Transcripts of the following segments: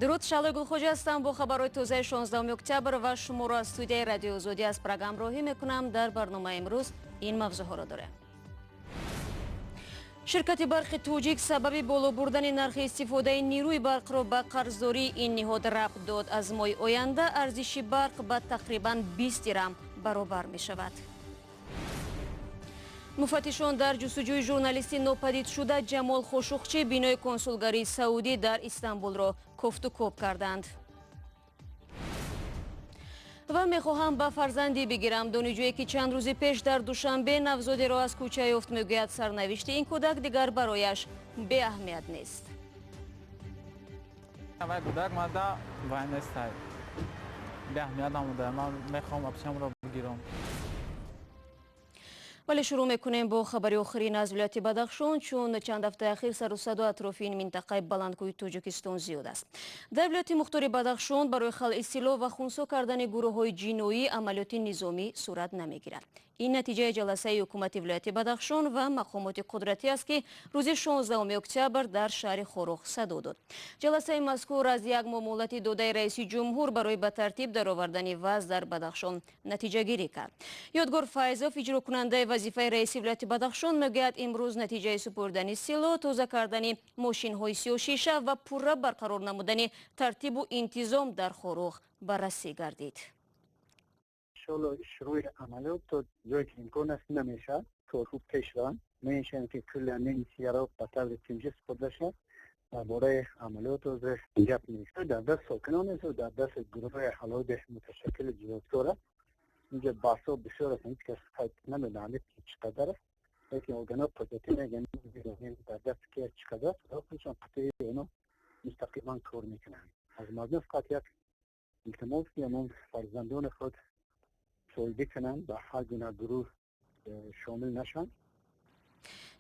Дуруд, Шаҳлои Гулхоҷа ҳастам бо хабарҳои тозаи 16 октябр ва шуморо аз студияи Радиои Озодӣ аз Прага ҳамроҳӣ мекунам. Дар барномаи имрӯз ин мавзӯъҳоро дорем. Ширкати Барқи Тоҷик сабаби боло бурдани нархи истифодаи нерӯи барқро ба қарздории ин ниҳод рабт дод. Аз моҳи оянда арзиши барқ ба тақрибан 20 дирам баробар мешавад. Муфаттишон дар ҷустуҷӯи журналисти нопадидшуда Ҷамол Хошуқчӣ бинои консулгарии Саудӣ дар Истанбулро кофтукоб карданд. Ва мехоҳам ба фарзандӣ бигирам. Донишҷӯе, ки чанд рӯзи пеш дар Душанбе навзодеро аз кӯча ёфт, мегӯяд, сарнавишти ин кӯдак дигар барояш беаҳамият нест. Вай кӯдак мада вай нестай, беаҳамият намуда, ман мехоҳам апсиамро бигирам. Вале шурӯъ мекунем бо хабари охирин аз вилояти Бадахшон, чун чанд ҳафтаи ахир сару садо атрофи ин минтақаи баландкӯҳи Тоҷикистон зиёд аст. Дар вилояти мухтори Бадахшон барои халъи силоҳ ва хунсо кардани гурӯҳҳои ҷиноӣ амалиёти низомӣ сурат намегирад. Ин натиҷаи ҷаласаи ҳукумати вилояти Бадахшон ва мақомоти қудратӣ аст, ки рӯзи 16 октябр дар шаҳри Хоруғ садо дод. Ҷаласаи мазкур аз як моҳ муҳлати додаи раиси ҷумҳур барои ба тартиб даровардани вазъ дар Бадахшон натиҷагирӣ кард. Ёдгор Файзов, иҷрокунандаи вазифаи раиси вилояти Бадахшон, мегӯяд, имрӯз натиҷаи супурдани силоҳ, тоза кардани мошинҳои сиёҳшиша ва пурра барқарор намудани тартибу интизом дар Хоруғ баррасӣ гардид. Иншоалло, шурӯи амалиёт то ҷое ки имкон аст намешавад, то хуб пеш раванд, мешаванд, ки кулли ҳамин ба таври тинҷӣ супурда шавад. Дар бораи амалиёт ҳозир гап нест, дар даст сокинон нест, дар даст гурӯҳҳои ҳалоди муташаккили ҷинояткор аст. Инҷа баҳсҳо бисёр аст, ҳеҷ кас намедонад, ки чӣ қадар аст, лекин органҳо қудратӣ мегӯянд, дар даст ки чӣ қадар аст, худшон қатъи оно мустақиман кор мекунанд. Аз мардум фақат як илтимос, ки ҳамон фарзандони худ соҳибӣ кунанд, ба ҳар гуна гурӯҳ шомил нашаванд.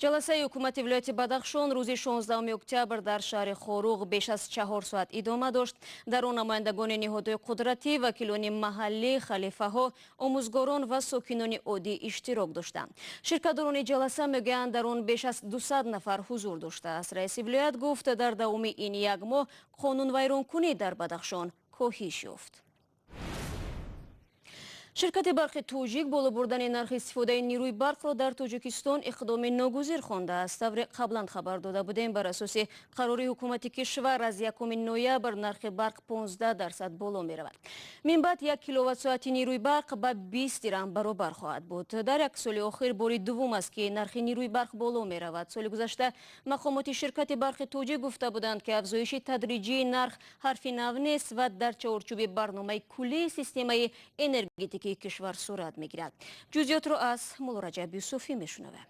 Ҷаласаи ҳукумати вилояти Бадахшон рӯзи 16 октябр дар шаҳри Хоруғ беш аз 4 соат идома дошт. Дар он намояндагони ниҳодҳои қудратӣ, вакилони маҳаллӣ, халифаҳо, омӯзгорон ва сокинони оддӣ иштирок доштанд. Ширкатдорони ҷаласа мегӯянд, дар он беш аз 200 нафар ҳузур доштааст. Раиси вилоят гуфт, дар давоми ин як моҳ қонунвайронкунӣ дар Бадахшон коҳиш ёфт. Ширкати Барқи Тоҷик боло бурдани нархи истифодаи нерӯи барқро дар Тоҷикистон иқдоми ногузир хондааст. Тавре қаблан хабар дода будем, бар асоси қарори ҳукумати кишвар аз 1 ноябр нархи барқ 15% боло меравад. Минбаъд 1 киловатт-соати нерӯи барқ ба 20 дирам баробар хоҳад буд. Дар як соли охир бори дуввум аст, ки нархи нерӯи барқ боло меравад. Соли гузашта мақомоти ширкати Барқи Тоҷик гуфта буданд, ки афзоиши тадриҷии нарх ҳарфи нав нест ва дар чаҳорчӯби барномаи куллии системаи энергетикии кишвар сурат мегирад. Ҷузъиётро аз Муллораҷаб Юсуфӣ мешунавем.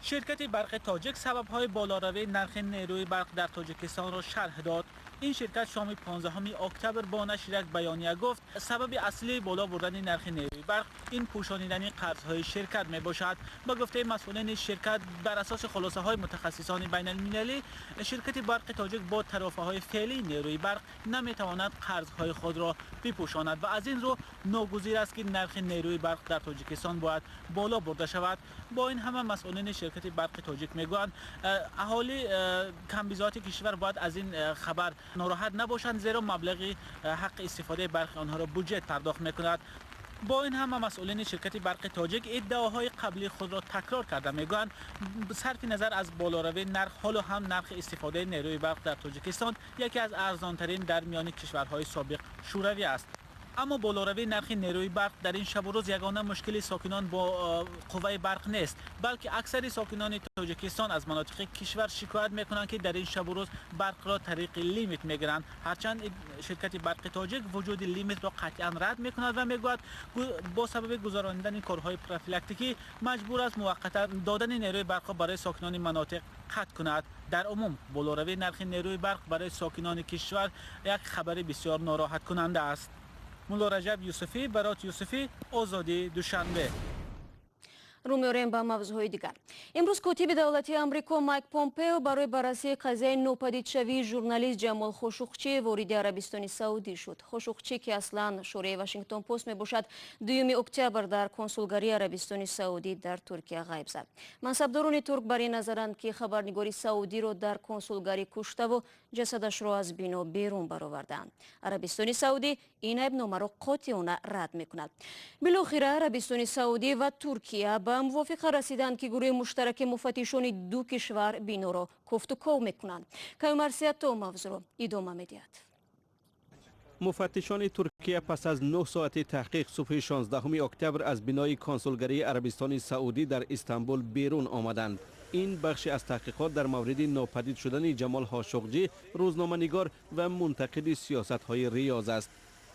Ширкати Барқи Тоҷик сабабҳои болоравии нархи нерӯи барқ дар Тоҷикистонро шарҳ дод. Ин ширкат шоми 15 октябр бо нашри як баёния гуфт, сабаби аслии боло бурдани нархи нерӯи барқ ин пӯшонидани қарзҳои ширкат мебошад. Ба гуфтаи масъулини ширкат, бар асоси хулосаҳои мутахассисони байналмилалӣ, ширкати Барқи Тоҷик бо тарофаҳои феълии нерӯи барқ наметавонад қарзҳои худро бипӯшонад ва аз ин рӯ ногузир аст, ки нархи нерӯи барқ дар Тоҷикистон бояд боло бурда шавад. Бо ин ҳама, масъулини ширкати Барқи Тоҷик мегӯянд, аҳолии камбизоати кишвар бояд аз ин хабар нороҳат набошанд, зеро маблағи ҳаққи истифодаи барқи онҳоро буҷет пардохт мекунад. Бо ин ҳама, масъулини ширкати Барқи Тоҷик иддаоҳои қаблии худро такрор карда мегӯянд, сарфи назар аз болоравии нарх, ҳоло ҳам нархи истифодаи нерӯи барқ дар Тоҷикистон яке аз арзонтарин дар миёни кишварҳои собиқ Шӯравӣ аст. Аммо болоравии нархи нерӯи барқ дар ин шабу рӯз ягона мушкили сокинон бо қувваи барқ нест, балки аксари сокинони Тоҷикистон аз манотиқи кишвар шикоят мекунанд, ки дар ин шабу рӯз барқро тариқи лимит мегиранд. Ҳарчанд ширкати Барқи Тоҷик вуҷуди лимитро қатъиан рад мекунад ва мегӯяд, бо сабаби гузаронидани корҳои профилактикӣ маҷбур аст муваққатан додани нерӯи барқро барои сокинони манотиқ қатъ кунад. Дар умум, болоравии нархи нерӯи барқ барои сокинони кишвар як хабари бисёр нороҳаткунанда аст. Мулло Раҷаб Юсуфӣ, Барот Юсуфӣ, Озодӣ, Душанбе. Рӯ меорем ба мавзӯъҳои дигар. Имрӯз котиби давлатии Амрико Майк Помпео барои баррасии қазияи нопадидшавии журналист Ҷамол Хошуқчӣ вориди Арабистони Саудӣ шуд. Хошуқчӣ, ки аслан шореҳи Вашингтон Пост мебошад, 2 октябр дар консулгарии Арабистони Саудӣ дар Туркия ғайб зад. Мансабдорони турк бар ин назаранд, ки хабарнигори саудиро дар консулгарӣ куштаву ҷасадашро аз бино берун баровардаанд. Арабистони Саудӣ ин айбномаро қотеона рад мекунад. Билохира Арабистони Саудӣ ва Туркия ба мувофиқа расиданд, ки гурӯҳи муштараки муфаттишони ду кишвар биноро кофтуков мекунанд. Каюмарсия то мавзӯъро идома медиҳад. Муфаттишони Туркия пас аз 9 соати таҳқиқ субҳи 16 октябр аз бинои консулгарии Арабистони Саудӣ дар Истанбул берун омаданд. Ин бахши аз таҳқиқот дар мавриди нопадид шудани Ҷамол Ҳошуқҷӣ, рӯзноманигор ва мунтақиди сиёсатҳои Риёз аст.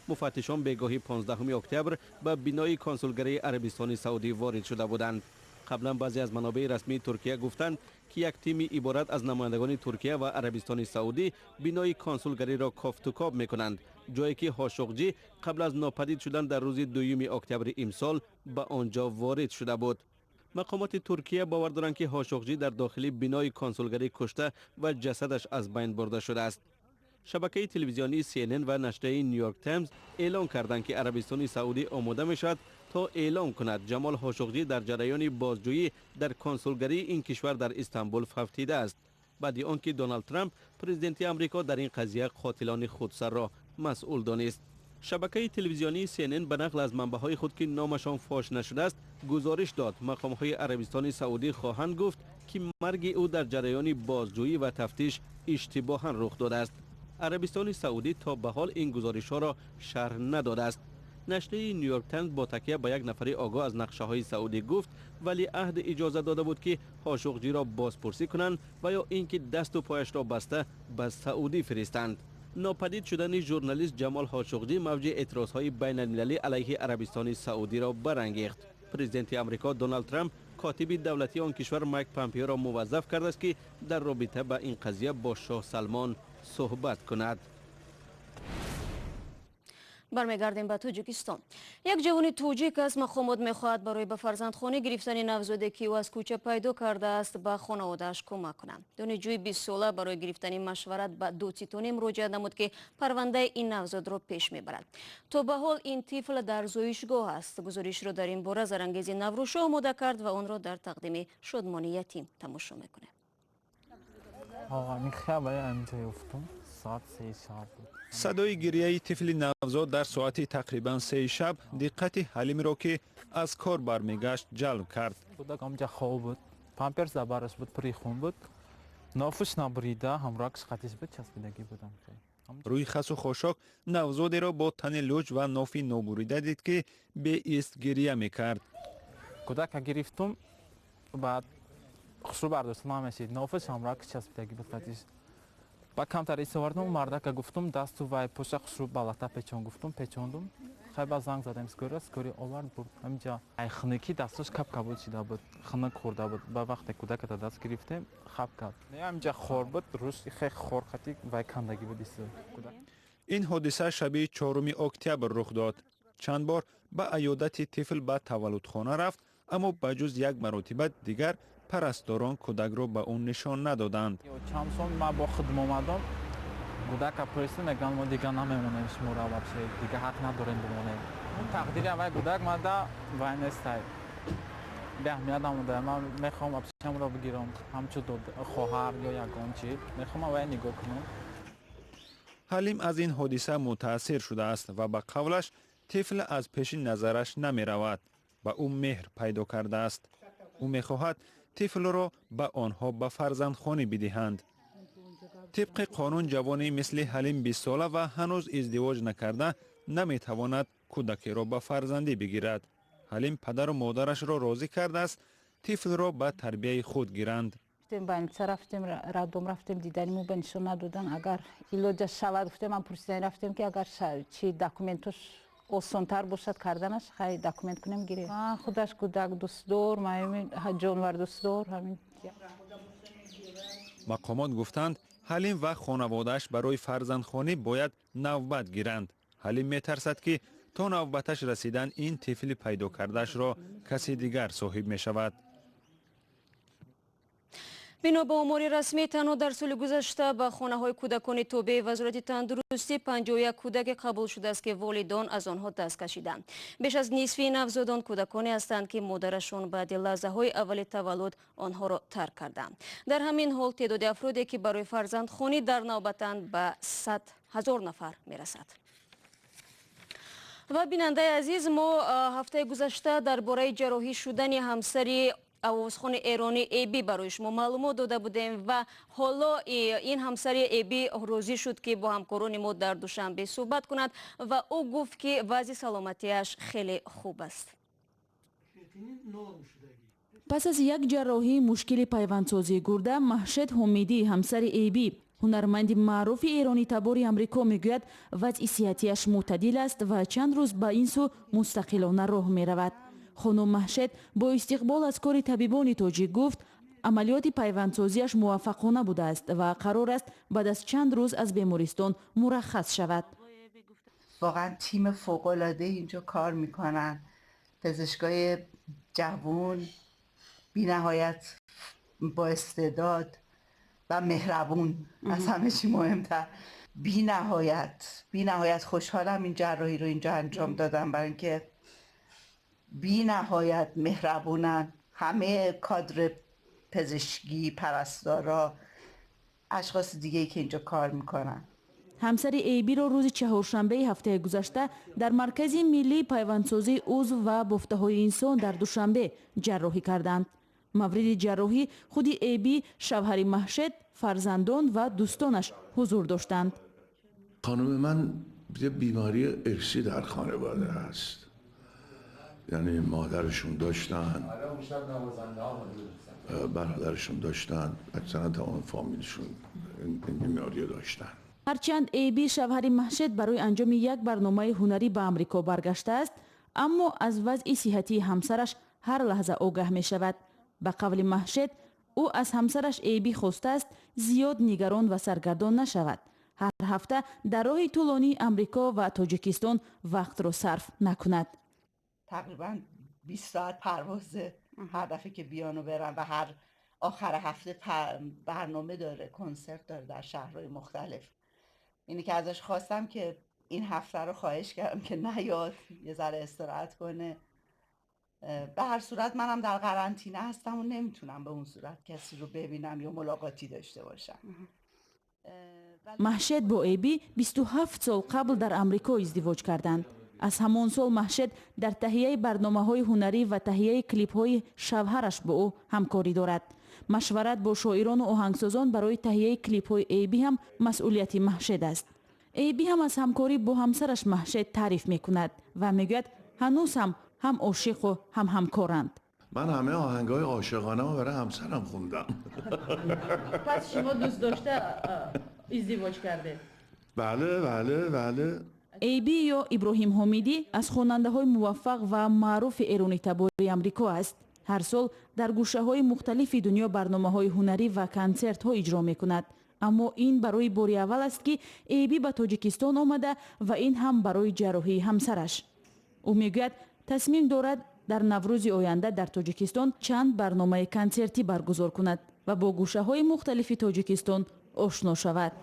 Муфаттишон бегоҳи 15 октябр ба бинои консулгарии Арабистони Саудӣ ворид шуда буданд. Қаблан баъзе аз манобеи расмии Туркия гуфтанд, ки як тими иборат аз намояндагони Туркия ва Арабистони Саудӣ бинои консулгариро кофтукоб мекунанд, ҷое ки Ҳошуқҷӣ қабл аз нопадид шудан дар рӯзи 2 октябри имсол ба он ҷо ворид шуда буд. Мақомоти Туркия бовар доранд, ки Ҳошуқҷӣ дар дохили бинои консулгарӣ кушта ва ҷасадаш аз байн бурда шудааст. Шабакаи телевизионии CNN ва нашрияи Нью-Йорк Таймс эълон карданд, ки Арабистони Саудӣ омода мешавад то эълон кунад, Ҷамол Ҳошуқҷӣ дар ҷараёни бозҷӯӣ дар консулгарии ин кишвар дар Истанбул фавтидааст, баъди он ки Доналд Трамп, президенти Амрико, дар ин қазия қотилони худсарро масъул донист. Шабакаи телевизионии CNN ба нақл аз манбаъҳои худ, ки номашон фош нашудааст, гузориш дод, мақомҳои Арабистони Саудӣ хоҳанд гуфт, ки марги ӯ дар ҷараёни бозҷӯӣ ва тафтиш иштибоҳан рух додааст. Арабистони Саудӣ то ба ҳол ин гузоришҳоро шарҳ надодааст. Нашрияи Нью-Йорк Таймс бо такя ба як нафари огоҳ аз нақшаҳои саудӣ гуфт, валиаҳд иҷоза дода буд, ки Ҳошуқҷиро бозпурсӣ кунанд ва ё ин ки дасту пояшро баста ба Саудӣ фиристанд. Нопадид шудани журналист Ҷамол Ҳошуқҷӣ мавҷи эътирозҳои байналмилалӣ алайҳи Арабистони Саудиро барангехт. Президенти Амрико Доналд Трамп котиби давлатии он кишвар Майк Помпеоро муваззаф кардааст, ки дар робита ба ин қазия бо шоҳ Салмон суҳбат кунад. Бармегардем ба Тоҷикистон. Як ҷавони тоҷик аз мақомот мехоҳад, барои ба фарзандхонӣ гирифтани навзоде, ки ӯ аз кӯча пайдо кардааст, ба хонаводааш кӯмак кунанд. Донишҷӯи 20-сола барои гирифтани машварат ба додситонӣ муроҷиат намуд, ки парвандаи ин навзодро пеш мебарад. То ба ҳол ин тифл дар зоишгоҳ аст. Гузоришро дар ин бора Зарангези Наврӯзшо омода кард ва онро дар тақдими Шодмони Ятим тамошо мекунем. Соат 3 шаб буд. Садои гирияи тифли навзод дар соати тақрибан 3 шаб диққати Ҳалимро, ки аз кор бармегашт, ҷалб кард. Кӯдак ҳамҷа хоб буд, памперс дар бараш буд, пури хун буд, нофуш набурида, ҳамроҳакш қатиш буд, часпидагӣ будам. Рӯи хасу хошок навзодеро бо тани луҷ ва нофи нобурида дид, ки беист гирия мекард. Кӯдака гирифтум, баъд хушрӯ бардошта намешид, нофуш ҳамроҳакш часпидагӣ буд қатиш. Ба камтар истовардум, мардака гуфтум, дасту вай поша хушрӯ балата печон гуфтум, печондум. Хай, ба занг задем скорый, скорый овард, бурд. Ҳаминҷа ай хунукӣ дасташ кап-кабуд шида буд, хунук хӯрда буд. Ба вақте кӯдака дар даст гирифтем, хаб кард. Ҳаминҷа хор буд, рӯш хе хор хати вай кандагӣ буд исто кӯдак. Ин ҳодиса шаби 4 октябр рух дод. Чанд бор ба аёдати тифл ба таваллудхона рафт, аммо ба ҷуз як маротиба дигар парасторон кӯдакро ба ӯ нишон надоданд. Чанд сол ман бо худм омадам, кӯдака пурсидам, мегӯянд, мо дигар намемонем шуморо, вообще дигар ҳақ надорем бимонем. Тақдири аввали кӯдак мада вай нестай, беаҳамият намуда. Ман мехоҳам вообще ҳамро бигирам ҳамчун хоҳар ё ягон чи, мехоҳам аввал нигоҳ кунам. Ҳалим аз ин ҳодиса мутаассир шудааст ва ба қавлаш, тифл аз пеши назараш намеравад, ба ӯ меҳр пайдо кардааст. Ӯ мехоҳад тифлро ба онҳо ба фарзандхонӣ бидиҳанд. Тибқи қонун, ҷавони мисли Ҳалим 20-сола ва ҳанӯз издивоҷ накарда наметавонад кӯдакеро ба фарзандӣ бигирад. Ҳалим падару модарашро розӣ кардааст, тифлро ба тарбияи худ гиранд. Больница рафтем, роддом рафтем, дидани мо ба нишон надодан. Агар илоҷа шавад, гуфтем, ман пурсидани рафтем, ки агар чи документош осонтар бошад карданаш, хай, документ кунем, гирем. Худаш кӯдак дӯстдор, ҷонвар дӯстдор, ҳамин. Мақомот гуфтанд, Ҳалим ва хонаводааш барои фарзандхонӣ бояд навбат гиранд. Ҳалим метарсад, ки То навбаташ расидан ин тифли пайдо кардаашро каси дигар соҳиб мешавад. Бино ба омори расмӣ, танҳо дар соли гузашта ба хонаҳои кӯдакони тобеи Вазорати тандурустӣ 51 кӯдаке қабул шудааст, ки волидон аз онҳо даст кашиданд. Беш аз нисфи навзодон кӯдаконе ҳастанд, ки модарашон баъди лаҳзаҳои аввали таваллуд онҳоро тарк карданд. Дар ҳамин ҳол теъдоди афроде, ки барои фарзандхонӣ дар навбатанд, ба 100 000 нафар мерасад. Ва, бинандаи азиз, мо ҳафтаи гузашта дар бораи ҷарроҳӣ шудани ҳамсари овозхони эронӣ Эби барои шумо маълумот дода будем ва ҳоло ин ҳамсари Эби розӣ шуд, ки бо ҳамкорони мо дар Душанбе суҳбат кунад ва ӯ гуфт, ки вазъи саломатиаш хеле хуб аст. Пас аз як ҷарроҳии мушкили пайвандсозии гурда, Маҳшед Ҳомидӣ, ҳамсари Эбӣ, ҳунарманди маъруфи эронитабори Амрико, мегӯяд, вазъи сиҳатиаш мӯътадил аст ва чанд рӯз ба ин сӯ мустақилона роҳ меравад. Хонум Маҳшед бо истиқбол аз кори табибони тоҷик гуфт, амалиёти пайвандсозиаш муваффақона будааст ва қарор аст баъд аз чанд рӯз аз бемористон мураххас шавад. واقعا تیم فوق‌العاده اینجا کار میکنن. پزشکای جوون، بی نهایت با استعداد و مهربون. از همه چی مهمتر، بی نهایت بی نهایت خوشحالم این جراحی رو اینجا انجام دادم، برای اینکه بی نهایت مهربونن همه کادر پزشکی، پرستارا، اشخاص دیگه که اینجا کار میکنن. Ҳамсари Эйбиро рӯзи чаҳоршанбеи ҳафтаи гузашта дар Маркази миллии пайвандсозии узв ва бофтаҳои инсон дар Душанбе ҷарроҳӣ карданд. Мавриди ҷарроҳӣ худи Эйби, шавҳари Маҳшед, фарзандон ва дӯстонаш ҳузур доштанд. خانم من یه بیماری ارثی در خانواده هست، یعنی مادرشون داشتن، برادرشون داشتن، اکثرا تمام فامیلشون این بیماری رو داشتن. Ҳарчанд Эйби, шавҳари Маҳшед, барои анҷоми як барномаи ҳунарӣ ба Амрико баргаштааст, аммо аз вазъи сиҳатии ҳамсараш ҳар лаҳза огаҳ мешавад. Ба қавли Маҳшед, ӯ аз ҳамсараш Эйби хостааст, зиёд нигарон ва саргардон нашавад, ҳар ҳафта дар роҳи тӯлонии Амрико ва Тоҷикистон вақтро сарф накунад. تقریبا 20 ساعت پرواز هر دفعه که بیان و برن و هر آخر هفته برنامه داره، کنسرت داره در شهرهای مختلف. اینی که ازش خواستم که این هفته رو خواهش کردم که نیاد، یه ذره استراحت کنه. به هر صورت منم در قرنطینه هستم و نمیتونم به اون صورت کسی رو ببینم یا ملاقاتی داشته باشم. Маҳшед бо Эйби 27 сол қабл дар Амрико издивоҷ карданд. Аз ҳамон сол Маҳшед дар таҳияи барномаҳои ҳунарӣ ва таҳияи клипҳои шавҳараш бо ӯ ҳамкорӣ дорад. Машварат бо шоирону оҳангсозон барои таҳияи клипҳои Эйби ҳам масъулияти Маҳшед аст. Эйби ҳам аз ҳамкорӣ бо ҳамсараш Маҳшед таъриф мекунад ва мегӯяд, ҳанӯз ҳам ҳам ошиқу ҳам ҳамкоранд. من همه آهنگای عاشقانه رو برای همسرم خوندم. Пас шумо дӯст дошта издивоҷ кардед? بله بله بله. Эйби ё Иброҳим Ҳомидӣ аз хонандаҳои муваффақ ва маъруфи эронитабори Амрико аст. Ҳар сол дар гӯшаҳои мухталифи дунё барномаҳои ҳунарӣ ва консертҳо иҷро мекунад, аммо ин барои бори аввал аст, ки Эйби ба Тоҷикистон омада ва ин ҳам барои ҷарроҳии ҳамсараш. Ӯ мегӯяд, тасмим дорад дар Наврӯзи оянда дар Тоҷикистон чанд барномаи консертӣ баргузор кунад ва бо гӯшаҳои мухталифи Тоҷикистон ошно шавад.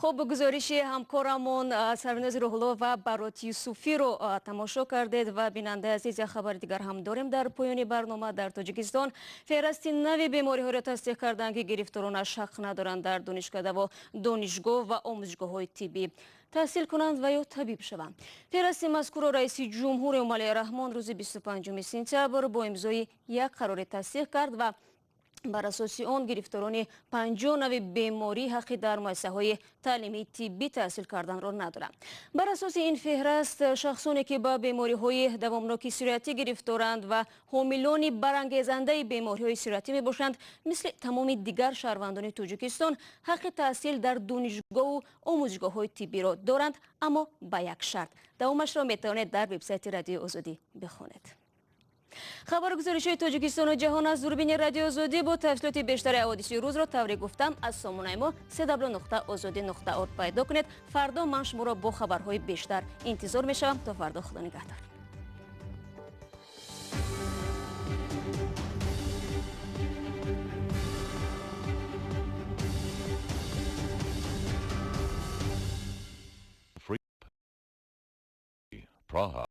Хуб, гузориши ҳамкорамон Сарвинози Рӯҳулло ва Барот Юсуфиро тамошо кардед. Ва, бинандаи азиз, як хабари дигар ҳам дорем дар поёни барнома. Дар Тоҷикистон феҳрасти нави бемориҳоро тасдиқ карданд, ки гирифторонаш ҳақ надоранд дар донишкадаву донишгоҳ ва омӯзишгоҳҳои тиббӣ таҳсил кунанд ва ё табиб шаванд. Феҳрасти мазкурро раиси ҷумҳур Эмомалӣ Раҳмон рӯзи 25 сентябр бо имзои як қароре тасдиқ кард ва бар асоси он гирифторони 50 нави беморӣ ҳаққи дар муассисаҳои таълимии тиббӣ таҳсил карданро надоранд. Бар асоси ин феҳраст, шахсоне ки ба бемориҳои давомноки сироятӣ гирифторанд ва ҳомилони барангезандаи бемориҳои сироятӣ мебошанд, мисли тамоми дигар шаҳрвандони Тоҷикистон ҳаққи таҳсил дар донишгоҳу омӯзишгоҳҳои тиббиро доранд, аммо ба як шарт. Давомашро метавонед дар вебсайти Радиои Озодӣ бихонед. Хабару гузоришҳои Тоҷикистону ҷаҳон аз дурбини Радиои Озодӣ бо тафсилоти бештари ҳодисаи рӯзро тавре гуфтам аз сомонаи мо www.ozodi.org пайдо кунед. Фардо ман шуморо бо хабарҳои бештар интизор мешавам. То фардо, Худо нигаҳдор. Praha.